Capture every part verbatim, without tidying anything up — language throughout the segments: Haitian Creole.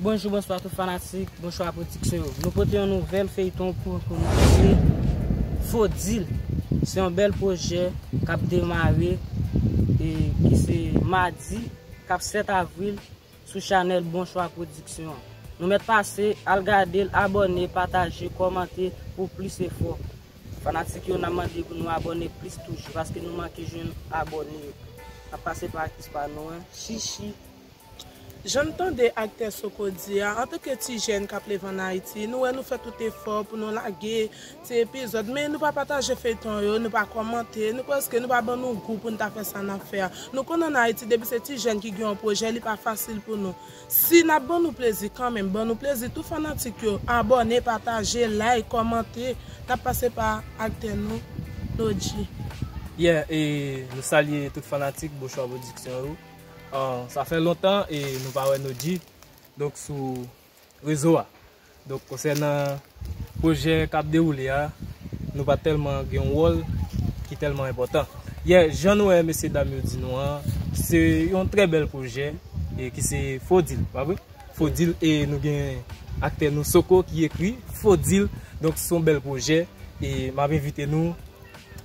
Bonjou, bonswa tout fanatik Bonchwa Pwodiksyon yo. Nou pote yon nouvèl feyton pou, pou nou, se Fodil. Se yon bèl pwojè k ap demare, e ki se madi k ap sèt avril sou chanèl Bonchwa Pwodiksyon an. Nou mèt pase, al gade l, abòne, pataje, kòmante pou plis efò. Fanatik yo, n ap mande pou nou abòne plis toujou, paske nou manke jwenn abòne yo. N ap pase pa akis pa nou an, Chichi. Jan n tande aktè Soko di a, antanke ti jèn k ap leve ann Ayiti, nou wè nou fè tout efò pou nou lage ti epizòd, men nou pa pataje feyton yo, nou pa kòmante, nou prèske nou pa ban nou gou pou n ta fè sa n ap fè a. Nou konnen ann Ayiti, depi se ti jèn ki gen yon pwojè, li pa fasil pou nou. Si n ap ban nou plezi kanmenm, ban nou plezi tou fanatik yo, abòne, pataje, like, kòmante, n ap pase pa aktè nou, Nodji. Yeah, e nou salye tout fanatik Bonchwa Pwodiksyon yo. Ah, sa fè lontan e nou pa wè Nodji, donk, sou rezo a. Donk, konsènan pwojè k ap dewoule a, nou pa tèlman gen yon wòl ki tèlman enpòtan. Yeah, jan nou wè mesye dam yo di nou an, se yon trè bèl pwojè, e ki se Fodil, pa vre? Fodil, e nou gen aktè nou Soko ki ekri Fodil. Donk, se yon bèl pwojè, e m ap envite nou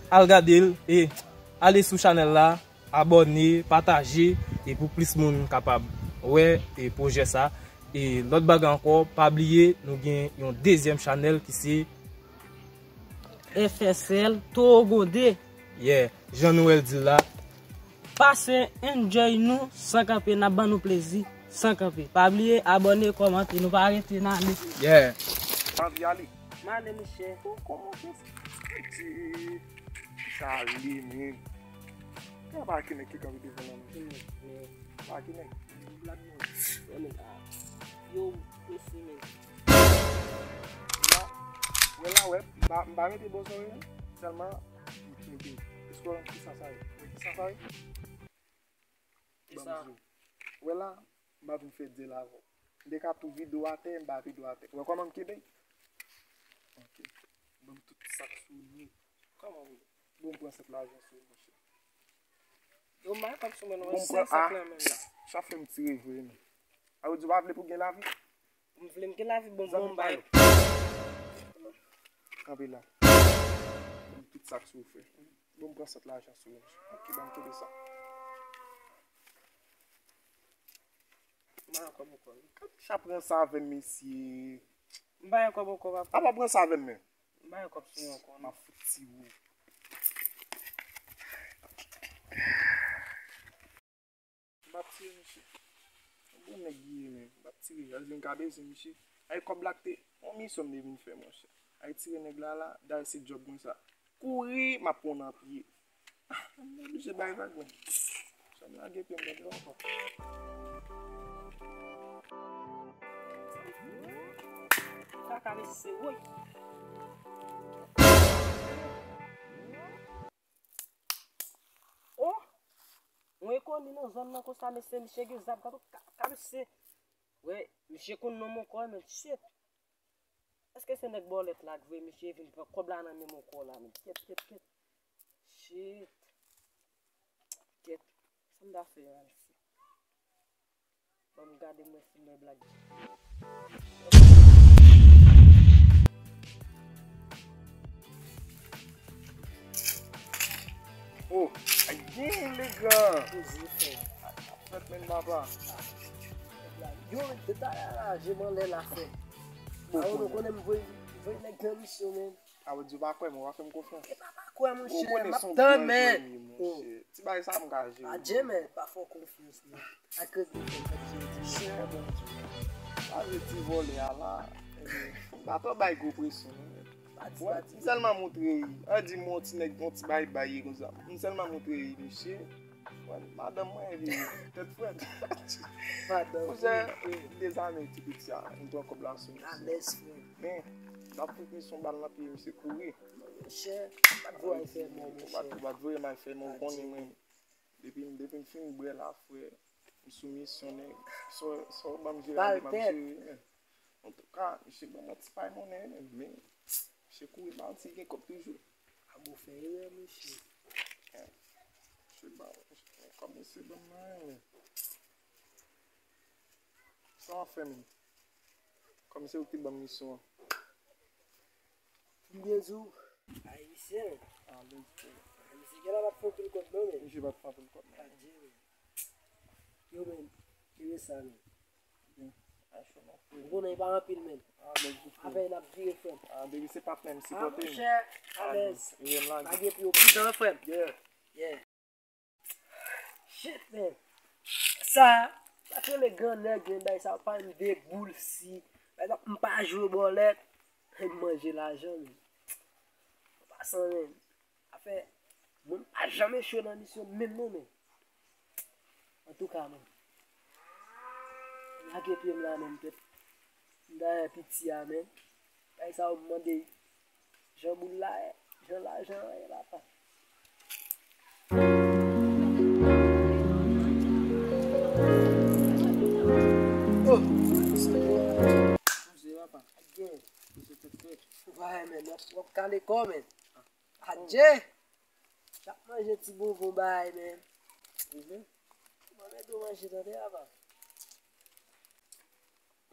al gade l, e ale sou chanèl la, abòne, pataje, e pou plis moun kapab wè, e pwojè sa. E lòt bagay ankò, pa bliye, nou gen yon dezyèm chanèl ki se F S L Towo Gonde. Yeah, jan nou wè l di l la. Pase enjoy nou san kanpe, n ap ban nou plezi san kanpe. Pa bliye abòne, kòmante, nou pa rete, n ale. Yeah. Anvi ale. M ale, monchè. Ou kòmanse. Sa li menm. Sa pa ki nèg ki kanpe devan la, non. Pa ki nèg. Yo, prese, men. La, wè la, wè, m pa, m pa mete bon zòrèy, non. Sèlman, m kenbe. Èske w konn ki sa sa ye? Ou wè ki sa sa ye? Ki sa? Ban m di w. Wè la, m pa vin fè dyèl avè w. M te ka tou vide w atè, m pa vide w atè. Wè kòman m kenbe? Ok. Ban m tout sa k sou li. Kòman w vle? Bon, m pran sèt lajan sou ou, monchè. Yo, m bay kòb sou mwen, non, se sa k la menm la. Sa fè m tire vre, men. A, ou di w pa vle pou gen lavi? M vle m gen lavi, bon, bon, m bay. Kanpe la. Tout sa k sou ou, frè. Bon, m pran sèt lajan sou ou, monchè. Ok, ban m kenbe sa. M bay kòb ankò, wi. Gad, sa pran sa avè m, mesye. M bay kòb ankò, papa. A, pa pran sa avè m, men. M bay kòb sou ou ankò, non. M ap fout tire w. M p ap tire, mesye. Bon nèg li ye, men. M p ap tire. Al vin ka beze, mesye. Ay, kòb la k te yon misyon m te vin fè, monchè. Ay, tire nèg la, la. Dayè se djòb mwen sa. Kouri, m ap pran w nan pye. M oblije bay vag, men. Sa m lage pye m, gade ankò. Sa ka mesye, woy. Oh! Mwen koni nan zòn nan konsa, mesye, misye gen zam, gade ka, ka mesye. Wè, misye konn non m ankò, men shit. Èske se nèg bòlèt la k vre? Misye vin pran kòb la nan men m ankò la, men kèt, kèt, kèt. Shit. Kèt. Sa m ta fè a, mesye? Ban m gade mwen si m wè Black G. Oh, ay, gen legan. Poze, frè. Fèt, men, papa. Yo, detay la, je m anlè la, frè. Bon, a, ou konnen m voye, voye nèg nan misyon, men. A, ou di w pa kwè mwen, w pa fè m konfyans. E pa pa kwè, monchè, m ap tann, men. Ti bagay sa m ka jere. Adje, men, pa fè w konfyans, non. Ak respè, m ap jere. Chè, Bondye. Pa vle ti vòlè a la. M pa twò bay gwo presyon, non. M sèlman montre, an di m yon ti nèg, yon ti bay bay konsa. M sèlman montre misye. Madanm mwen vini, tèt frèt. Monchè, m dezame ti piti a, m pran kòb la sou misye. Men, l ap fout misye yon bal nan pye, misye kouri. Monchè, pa t voye m fè mò, monchè. Pa t voye m al fè mò, ou konnen mwen. Depi, depi m fin bwè la, frè, m sou misyon, nèg. Sa w, sa w ban m jere, m ap jere, men. Antouka, misye ban m yon ti pay monnen, men, men, misye kouri, m pa konn si l gen kòb toujou. A bon, fè erè, mesye. Misye ban, kòb misye ban m nan, men. Sa w ap fè menm? Kòm se ou ki ban m misyon an. Pou m byen di w, ay, misye, men. Ah, bon, misye. Ay, misye gen la pa t fè anpil kòb non, men. Misye pa t fè anpil kòb non. Adye, men. Yo, men, kenbe sa, men. Byen. Ay, cho non, frè. Ou konnen, e pa anpil, men. Ah, bon, frè. Afè n ap vire, frè m. Ah, depi se patnè m, sipòte m. Ah, monchè, alèz. Ah, bon, e m lage. Lage pye w pi dan, frè m. Yeah. Yeah. Shit, man. Sa, sa k rele gran nèg, men, bay sa, pa m de boul si. Bay sa, m pa jwe bòlèt, m manje lajan, men. An pasan, men. Afè, mwen, m pa janm echwe nan misyon menm non, men. Antouka, men. M lage pye m la, men, m pèt. M dayè piti a, men. Bay sa, w mande. Jan boul la ye, jan lajan an ye, papa. Oh, se bon. Manje, papa. Adye. Manje tèt frèt. Ou pa renmen, w ap, w ap kale kò, men. Adye. Chak manje ti bonbon bay, men. Mhm. Mwen mèt ou manje, tande, papa.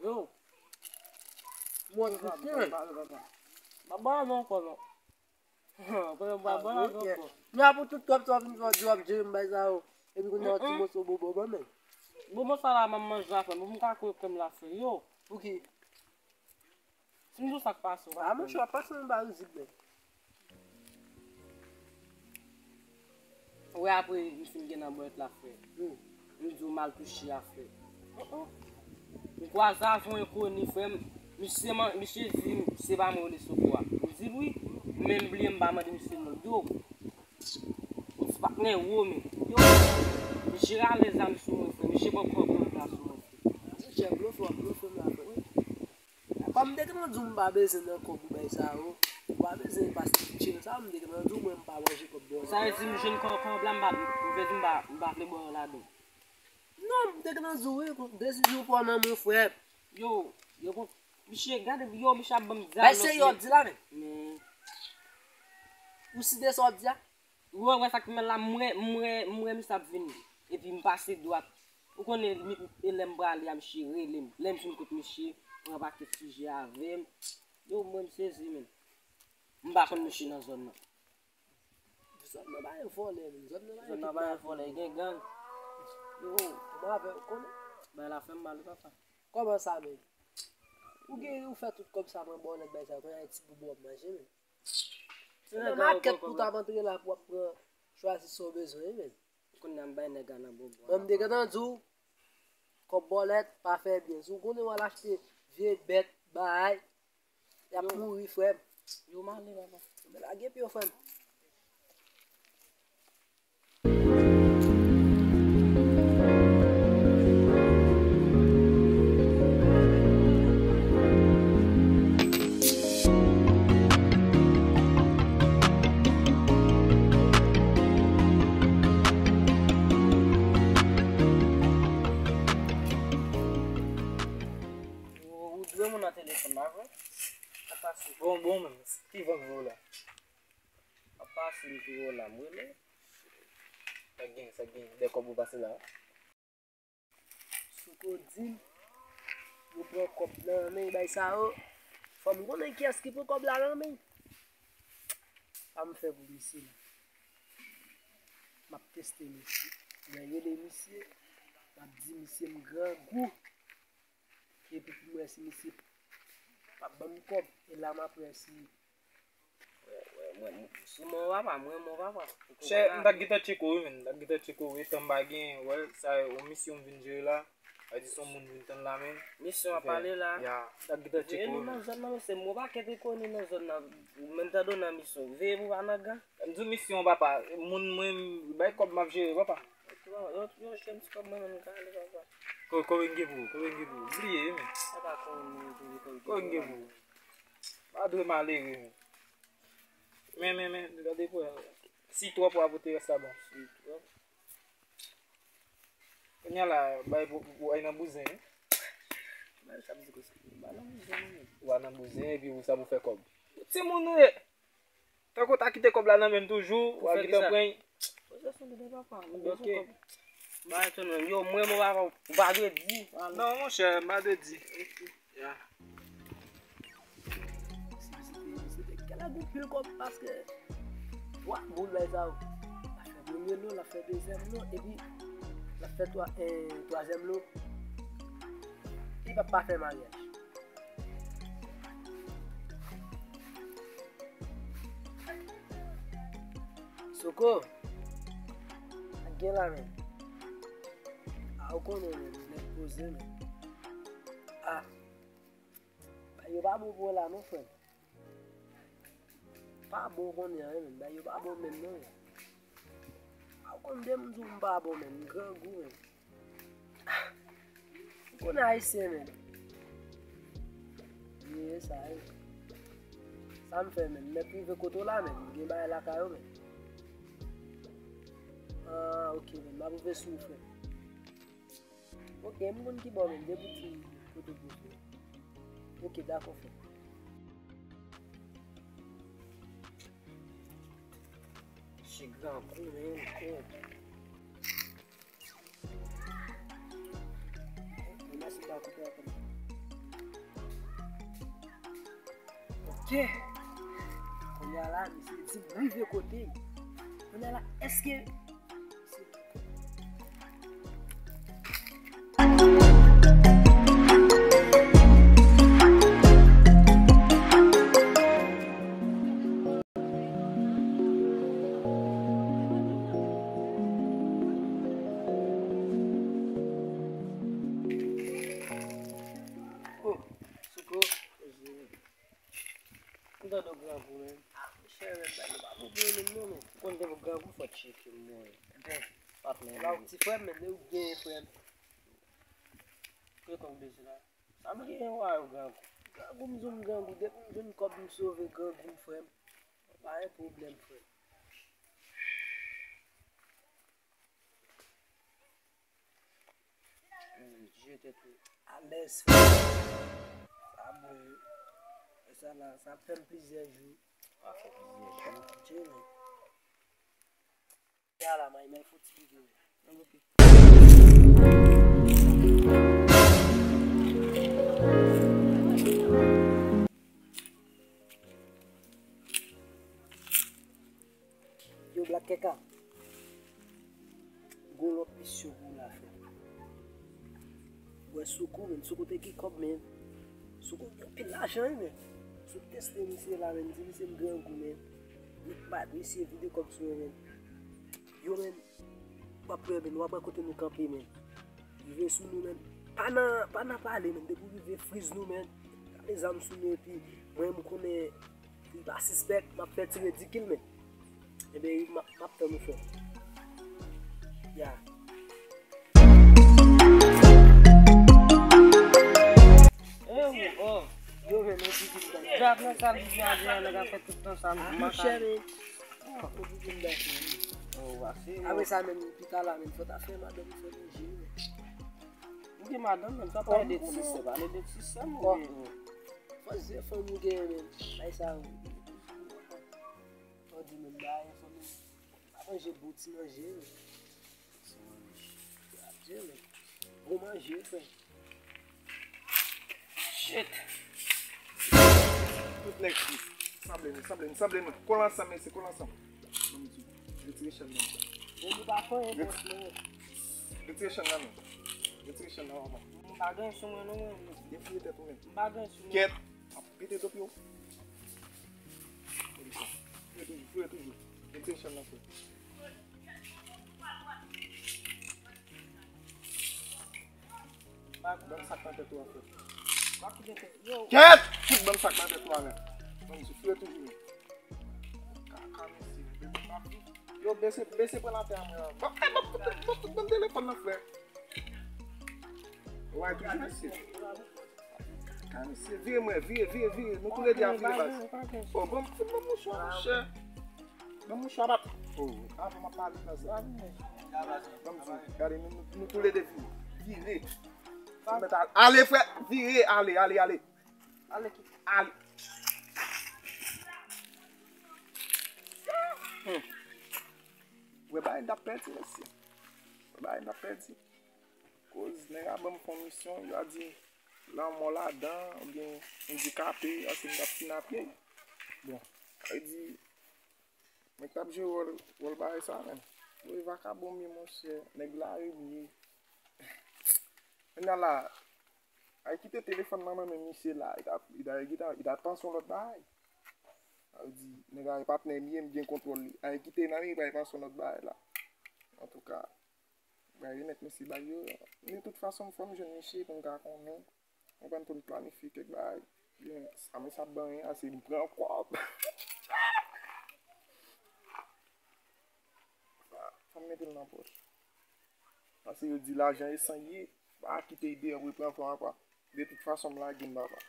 Yo. Mwen konprann. Baba non ankò non. Konnen baba non ankò. Men apre tout twòp twòp, twòp, twòp, Jerry bay sa yo. Epi kounye a ti moso bobo ban men. Bobo sa la m ap manje la frè m. Pou m ka kwe frè m la frè. Yo. Pou ki? Si m di w sa k pase, w pa konprann. Ah, monchè, w ap pase anba rizik men. Wè apre m fin gen nan bwèt la, frè. Hmm. M di w m al touche a, frè. Oh, oh. M kwaze avè yon enkoni, frè m. Misye, misye di m, se pa mwen rele Soko a. M di l wi, men m bliye m pa mande misye non. Yo, m di patnè wo, men. Yo, misye rale zam sou mwen, frè. Misye pran kòb nan sou mwen, frè. Monchè, blofe w ap blofe m la, frè. Kòm m te gentan di w m pa bezwen nan kòb ou bay sa yo, ou pa bezwen pase ti tchil sa, m te gentan di w mwen m pa manje kòb bò. Sa vle di m jwenn kò-, kòb la, m pa, m vle di m pa, m pa vle bò yo ladan. Non, m te gentan di w wi, desizyon w pran nan men w, frè. Yo, yo, kon, misye, gade, yo, misye ap ban m zam. Bay serye w ap di la, men. Men. Ou si de sa w ap di a? Ou wè, wè sa k fè m la, m wè, m wè, m wè misye ap vini. Epi m pase dwat. Ou konnen, mi, e lè m prale a, misye rele m. Lè m fin kot misye, pran pakèt sijè avè m. Yo, mwen, m sezi, men. M pa konn misye nan zòn nan. Zòn nan pa gen vòlè, men. Zòn nan pa gen vòlè, gen gang. Yo, kòman avè, ou konnen? Bay la fè m mal, wi, papa. Kòman sa, men? Ou gen, ou fè tout kòb sa nan bòlèt, bay sa, kounye a ti bobo w ap manje, men. Se nan makèt pou w t ap antre la pou w ap pran, chwazi sa w bezwen, wi, men. Kounye a m bay nèg la nan bonbon. Mwen, m te gentan di w, kòb bòlèt pa fè byen. Si w konnen w al achte vye bèt, bay, y ap mouri, frè m. Yo, m ale, papa. Men lage pye w, frè m. Ou, ou dwe moun nan telefòn la, vre? Sa pase. Bon, bon, men, ki van ki voye w la? Apa si m pi wo la, m rele. Sa gen, sa gen, de kòb ou pase la. Soko di m, yo pran kòb nan men bay sa yo. Fò m konnen kiyès ki pran kòb la nan men. Sa m fè pou misye la. M ap teste misye. Mwen rele misye, m ap di misye m grangou. Epi pou m wè si misye p ap ban m kòb. E la m ap wè si Wè, wè, mwen, sou mwen, papa, mwen, mwen, papa. Chè, m t ap gentan tcheke w, wi, men. M t ap gentan tcheke w, etan m pa gen, wè, sa, yon misyon m vin jere la. Sa vle di se yon moun m vin tann la, men. Misyon ap pale la. Ya, m t ap gentan tcheke w, wi, men. Nan zòn nan, men, se mwen pa kèt enkoni nan zòn nan. Ou menm tande w nan misyon. Veye pou w pa nan gang. M di w misyon, papa. Moun mwen, bay kòb m ap jere, papa. Yo, yo, yo, jwenn ti kòb mwen menm, m ka ale, papa. Ko-, konbyen m gen pou ou? Konbyen m gen pou ou? M bliye, wi, men. Papa, konbyen m gen pou ou? Konbyen m gen pou ou? Pa dwe malere, men. Men, men, men, gade pou wè. Si twòp, w a pote rès la, bon. Si twòp. Kounye a la, bay pou, pou, pou, ay nan bouzen, wi. Bay sa m di konsa. Bay nan bouzen, wi. W a nan bouzen, epi ou sa pou fè kòb. Timoun ou ye. Tankou w ta kite kòb la nan men m toujou, w a gentan pran. Pou fè kisa? Poze sou li, papa. M bezwen kòb. Ba etonn mwen. Yo, mwen, mwen, pa, ou pa dwe di. Non, monchè, m pa dwe di. Ya. Se, se, se, se, kèl a gen pil kòb paske twa boul bay sa yo. L ap fè premye lo, l ap fè dezyèm lo, epi l ap fè twa, eh, twazyèm lo. Li p ap pa fè maryaj. Soko, sa k gen la menm? A, ou konnen menm, nèg poze menm. A, bagay yo pa bon pou la non, frè m. Pa bon konnen an, menm. Bagay yo pa bon menm non. A, ou konn depi m di w m pa bon menm, m grangou menm. Ou konnen ayisyen menm. Ye sa ye. Sa m fè menm, m mèt rive kote w la menm, m gen bagay lakay ou menm. Ah, ok menm, m ap rive sou ou frè m. Ok, m konn ki bò menm, depi w di kote w poze. Ok, dakò frè m. Che grangou menm, oh. Mèsi pa koupe ankò. Ok. Kounye a la, misye di m rive kote. Kounye a la, èske Oh, Soko. M tande w grangou menm. Ah, monchè, menm, bagay yo pa bon pou mwen menm non, menm. Ou konn depi w grangou, fò w tcheke m, mwen. Patnè, la, ti frè m, menm, depi w genyen frè m. Kote kòb w bezwen la? Sa m genyen, wa, yo grangou. Grangou, m di w m grangou. Depi m jwenn kòb, m sove grangou m, frè m. Pa gen pwoblèm, frè m. Hmm, jete tou. Alèz, frè. Sa bon, wi. E sa la, sa ap fè m plizyè jou. Sa fè plizyè jou. Dye, men. Ya la, may, men fouti vide, men. Ok. Yo, Black Keka. Gon lòt misyon pou w la fè. Wè Soko, men Soko te gen kòb, men Soko gen anpil lajan, wi, men. Sou teste misye la, men, di misye m grangou, men. Li bat misye vide kòb sou mwen, men. Yo, men, w ap wè, men, w ap wè kote nou kanpe, men. Rive sou nou, men. Pa nan, pa nan pale, men. Depi w rive friz nou, men. Gade zam sou nou, epi mwen, m konnen li pa sispèk, m ap fè ti ridikil, men. Enben, m ap, m ap tann ou, frè. Ya. Eh, oh, oh. Yo, men, nou pitit dan. Gad nan sa l di a, di a, nèg ap fè tout tan sa, m pa ka. Monchè, men. Oh, pitit dan. Oh, wa se yo. Apre sa, men, pita la, men, fò ta fè madanm ou fè manje, men. M gen madanm, men, sa pale de ti sè, pale de ti sè m, oh, men. Fò se fanm ou genyen, men. Bay sa, fò di, men, bay fanm ou. Pa manje bon ti manje, men. Ti manje. Adye, men. Bon manje, frè. Shit. Tout nèg ki sanble nou, sanble nou, sanble nou. Kole ansanm, mesye, kole ansanm. Ban m di, retire chèn nan. Bon, nou pa fè anyen, bòs, men. Retire chèn nan, men. Retire chèn nan, papa. M pa gen sou mwen, non, mwen. Defouye tèt ou, men. M pa gen sou mwen. Kèt. Ap pete dòp yo. Gade sa. Fouye toujou, fouye toujou. Retire chèn nan, frè. Ban m sak nan tèt ou a, frè. Kèt! Fout ban m sak nan tèt ou a, men. Ban m di, fouye toujou, men. Kaka, mesye. Yo, bese, bese pran atè a, mwen. Ban, eh, ban, ban, ban, ban m telefòn nan, frè. Ou wè toujou, mesye. Ka mesye, vire mwen, vire, vire, vire. Nou toulède ap vire baz. Oh, ban m, ban m mouchwa, monchè. Ban m mouchwa, bat. Oh, avan m ap pale nan sa. Ban m di, gade, nou, nou, nou toulède vire. Vire. Ou mèt al-, ale, frè. Vire, ale, ale, ale. Ale. Hmm. Ou wè bagay n t ap pèdi, mesye. Bay, n ap pèdi. Koz nèg la ban m fè yon misyon, yo a di lanmò ladan, oubyen endikape, paske m t ap kidnape. Bon, sa vle di, mwen k t ap jwe wòl, wòl bagay sa menm. Yo e vakabon m ye, monchè, nèg lari m ye. Kounye a la, ay kite telefòn nan nan men misye la, li ta, li ta, li ta, li ta panse yon lòt bagay. Sa vle di, nèg la e patnè m ye, m gen kontwòl li. Ay kite nan men li, pa panse yon lòt bagay la. Antouka, bagay yo nèt, mesye, bagay yo. De tout fason, fò m jwenn misye pou m ka konnen. Konprann, pou n planifye kèk bagay. Byen, sa, men sa ban anyen, ase m pran kòb. Fò m mete l nan pòch. Paske yo di lajan e san ye. Pa kite ide an pou pran fò apa. De tout fason, m lage m, papa.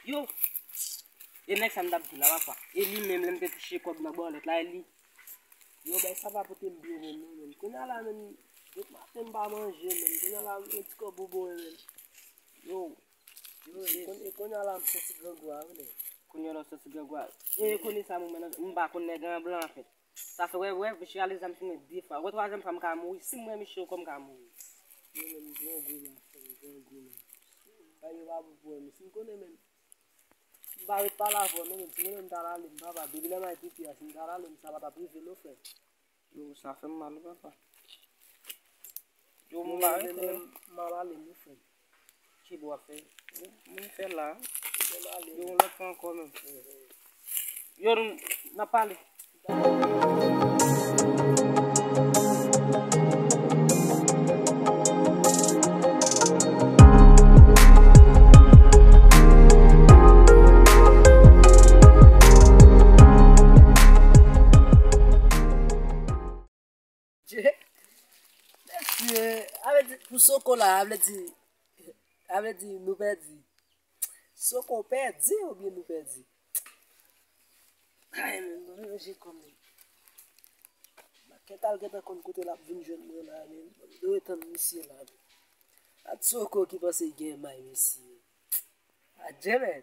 Yo, e nèg sa m t ap di la, papa. E li menm, lè m te touche kòb nan bòlèt la, e li. Yo, bay sa pa pote m byen menm, non, menm. Kounye a la, menm, depi maten m pa manje, menm. Kounye a la, yon ti kòb ou bon, menm. Yo, yo, e kounye, e kounye a la, m soti grangou a, wi, nèg. Kounye a la, w soti grangou a. E kounye sa, mwen, m pa konn nèg an blan, anfèt. Sa fè, wè, wè, misye rale zam sou mwen de fwa. Wè, twazyèm fwa, m ka mouri. Si m wè misye ankò, m ka mouri. Yo, menm, grangou la, frè m, grangou la. Bagay yo pa bon pou wè, men si m konnen, menm. M pa ret pale avè w non, menm si mwen menm m t al ale m papa, depi lè m al pipi a, si m t al ale m sa pa t ap rive non frè. Yo, sa fè m mal wi papa. Yo, m pa ret non. M al ale m wi frè. Ki bò w ap fè? Yo, m fè la. Yo, yon lòt fwa ankò menm. Yo, n ap pale. Mesye, a vle di, pou Soko la, a vle di, a vle di nou pèdi. Soko pèdi oubyen nou pèdi? Ay, men, mwen ranje kò m. Makèt al gentan konn kote l ap vin jwenn mwen la, men. Mwen dwe tann misye la, men. Ak Soko ki panse l gen may, mesye. Adje, men.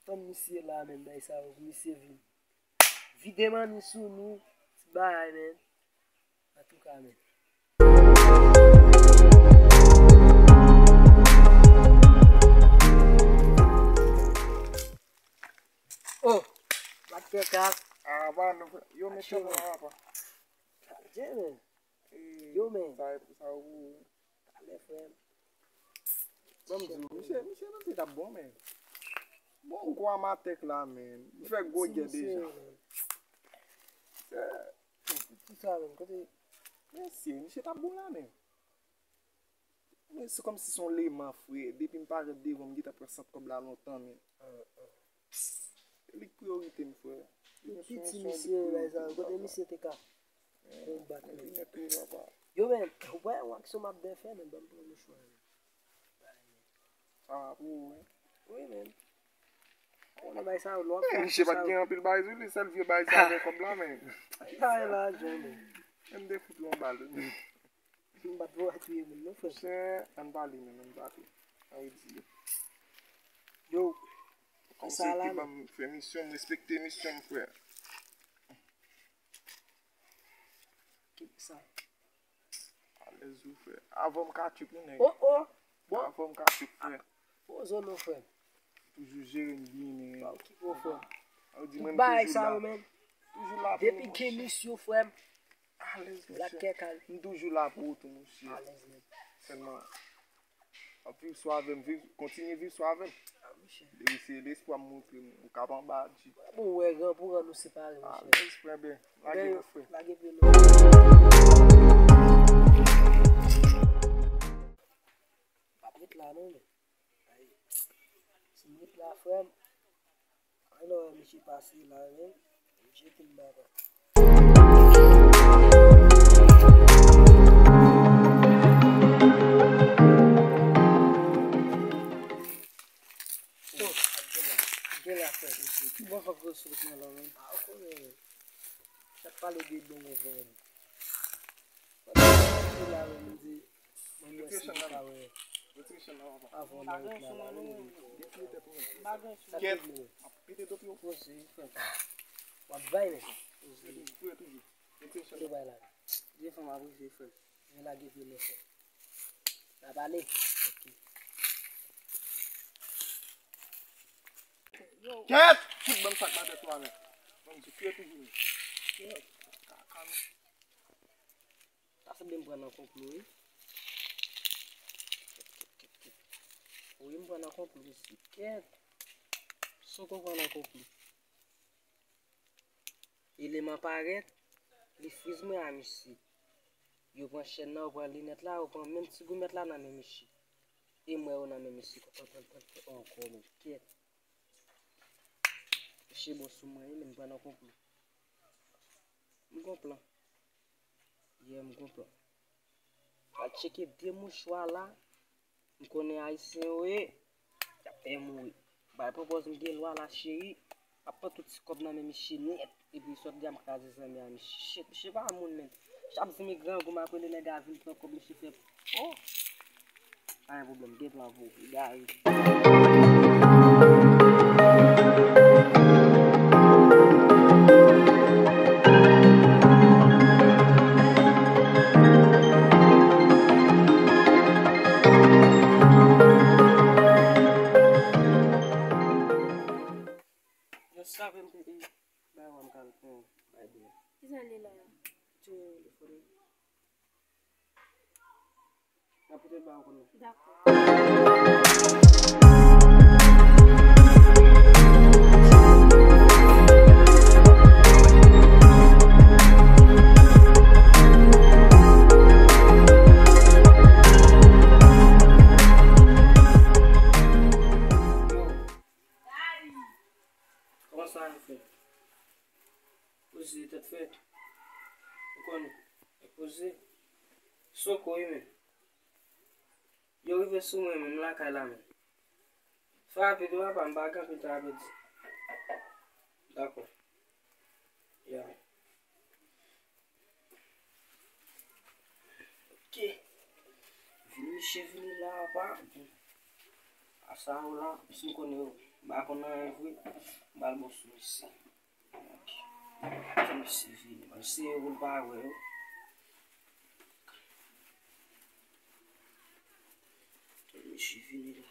Tann misye la, men, bay sa yo, pou misye vin. Vide manni sou nou, ti bagay, men. Antouka, men. Oh, bat kèk al. Ah, pa nou, yo, men, chan nan apa. Adje, men. Yo, men. Sa, sa ou. Talè, frè m. Ban m di w, misye, misye menm se t ap bon, men. Bon, gwo amatèk la, men. M fè gwo gè deja. Ki sa, men? Kote? Mesye, misye t ap bon la, men. Men se kòmsi se yon leman, frè. Depi m parèt devan, m gentan pran sant kòb la lontan, men. Se li k priyorite m, frè. Li piti misye bay sa yo. Kote misye te ka konbat, men. Yo, men, ou pa wè yon aksyon m ap byen fè, men, ban m pran mouchwa, men. Sa va pou ou, wi. Wi, men. Ou konnen bay sa yo, lè w ap fè aksyon sa yo. Misye pa t gen anpil bagay sou li, sèl vye bagay sa avè kòb la, men. Ay, lajan, men. Men m te fout yon bal. M pa t vle touye moun non, frè. Monchè, ann pale, men, ann pale. Sa vle di. Yo, kisa la, men? Ban m fè misyon m, respekte misyon m, frè. Kisa? Alèz wi, frè. Avan m ka tchoup, wi, nèg. Oh, oh. Bon. Avan m ka tchoup, frè. Poze w non, frè. Toujou jere m byen, men. Ba w ki bon, frè. Sa vle di mwen m toujou la. Tout bagay sa yo, men. Toujou la pou ou, monchè. Depi gen misyon, frè m. Alèz, monchè. Black Kèkal. M toujou la pou ou tou, monchè. Alèz, men. Sèlman, ap viv sou avè m, viv, kontinye viv sou avè m. Ah, monchè. Depi se lespwa m montre m, ou k ap anba, G. Bon, wè, gran pou rann nou separe, monchè. Alèz, frè, ben, lage nou, frè. Lage pye nou. Pa ret la, non, men. Ay, si m ret la, frè m, alò, misye pase la, men. Misye te m baba. Yo, ap gen la. Gen la, frè. Ki bò fòk resous nan la, men? Ah, ou konnen. Sa pale de bon gouvènman. Sa pale de la, men, m di, mwen, mwen, si m pa wè. Retire chèn nan, papa. Avan nan wout la, la, wi. Detire tèt ou menm. Kèt. Ap pete do pye w. Poze, frè. W ap bay, men. Poze. Retire toujou. Retire chèn nan. Bay la. Devan m ap retire, frè. Mwen lage pye mwen, frè. N ap ale. Ok. Kèt! Fout banm sa k nan tèt ou avè. Banm di, tire toujou. Kaka. Sa sanble m pran nan konplo, wi. Wi, m pran nan konplo, mesye. Kèt. Soko pran nan konplo. Eleman parèt, li friz mwen a misye. Yo pran chèn nan, yo pran linèt la, yo pran menm ti goumèt la nan men misye. E m wè yo nan men misye. Pran, pran, pran, pran, ankò, men kèt. Misye bon sou mwen, wi, men m pran nan konplo. M gon plan. Yeah, m gon plan. Al tcheke de mouchwa la. M konnen ayisyen yo ye. Y ap fè mouri. Bay pwopòz m gen lwa la, cheri. M ap pran tout ti kòb nan men misye nèt. Epi sòt di a m kraze zanmi a misye. Shit, misye pa moun, men. Chak zanmi grangou m ap rele nèg a vin pran kòb misye fè. Oh! Pa gen pwoblèm, gen plan pou ou. Egare. Yo sape m te, e, bay wè m kal pran bay byen. Kisa l ye la? Tou telefòn. N ap pote ba w kounye a. Dakò. Yo. Kòman sa ye, frè? Poze tèt, frè. Ou konnen. Poze. Soko, wi, men. Yo rive sou mwen, men m lakay la, men. Fè rapid, wi, papa, m pa gen anpil tan a pèdi. Dakò. Ya. Ok. Vini, misye vini la, apa. Asa yo la, misye konnen yo. M pa konn anyen vre. M pral bon sou misye. Ok. Misye vini. Misye yo pou l pa wè yo. Misye vini la.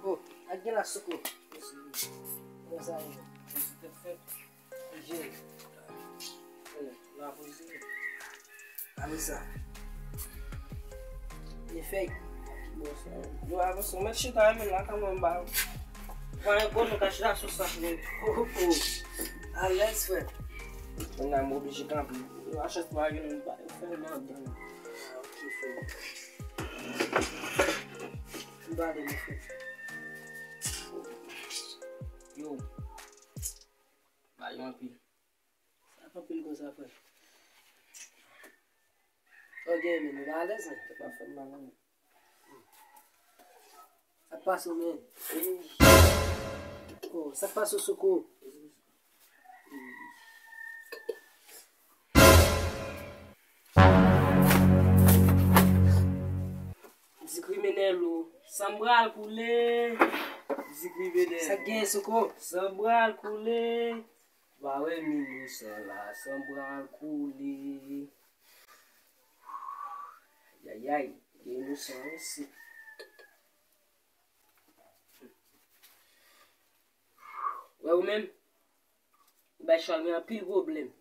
Oh, ak gen la soukou. Kòman sa ye? Tèt fèt. Jere. Apre sa. Li fèy. Bon, sa. Yo, avanse. Mèt chita, men la, kanmenm, ba. Pran yon kote, ka chita sou sa, men. Oh, oh. Alèz, frè. Mwen la, m oblije kanpe. Yo, achèt pa gen, m pa fè nan dan. Ah, ok, frè. M ba de, mon frè. Yo. Ba yo anpil. Sa pa anpil konsa, frè. Ok, men nou pa alèz, men. Sa pa fè m mal, non. Sa k pase w, men? Oh, sa k pase w, Soko? Di kriminèl ou, san m pral koule. Di kriminèl. Sa k gen, Soko? San m pral koule. Pa wè m inosan la, san m pral koule. Ayayay, gen inosan isit. Wè ou menm, ou bay Chwal mwen anpil pwoblèm.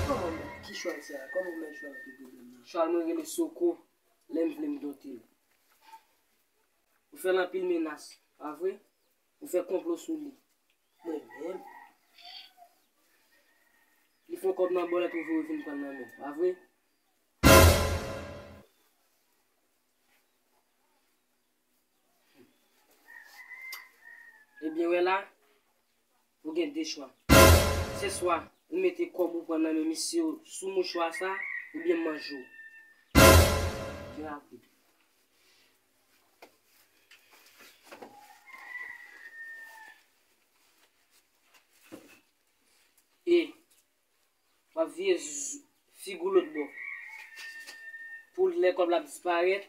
Kòman, ki Chwal sa? Kòman ou bay Chwal anpil pwoblèm nan? Chwal mwen rele Soko, lè m vle m dote l. Ou fè l anpil menas, pa vre? Ou fè konplo sou li. Mwen menm. Li fè yon kòb nan bòlèt ou voye vin pran nan men, pa vre? Ebyen, wè la, ou gen de chwa. Se swa ou mete kòb ou pran nan men misye sou mouchwa sa, oubyen m manje w. Byen rapid. w ap vire z- figi w lòt bò. Pou lè kòb la ap disparèt,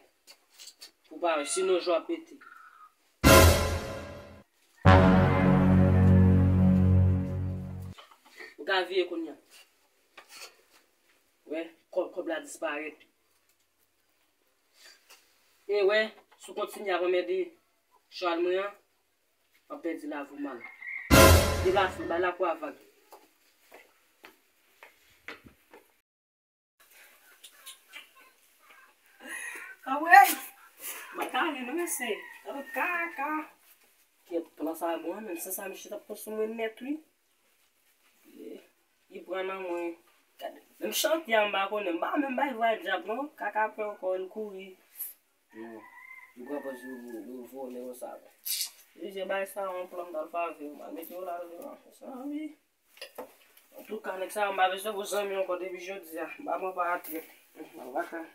pou pa wè, sinon je w ap pete. Ou ka vire kounye a. Wè, kòb, kòb la disparèt. E wè, si w kontinye ap anmède chwal mwen an, w ap pèdi lavi w mal. Deplase, bay lakou a vag. Anmwey! Mwen ka ale non mesye. Ann kaka. Kèt, plan sa bon, menm san sa misye t ap konsome nèt wi. Li pran nan mwen. Gade, menm chante a m pa konnen, m pa menm bay vwa dyab non. Kaka pè ankò, l kouri. Non, li pran pòz yo, yo vòlè konsa. Li di bay sa yon plan m t al favè, m al mete yo la vre. Sa wi. Antouka, nèg sa yo, m pa bezwen pou zanmi ankò depi jodi a. M pa pran pa a trèt. M al vaka.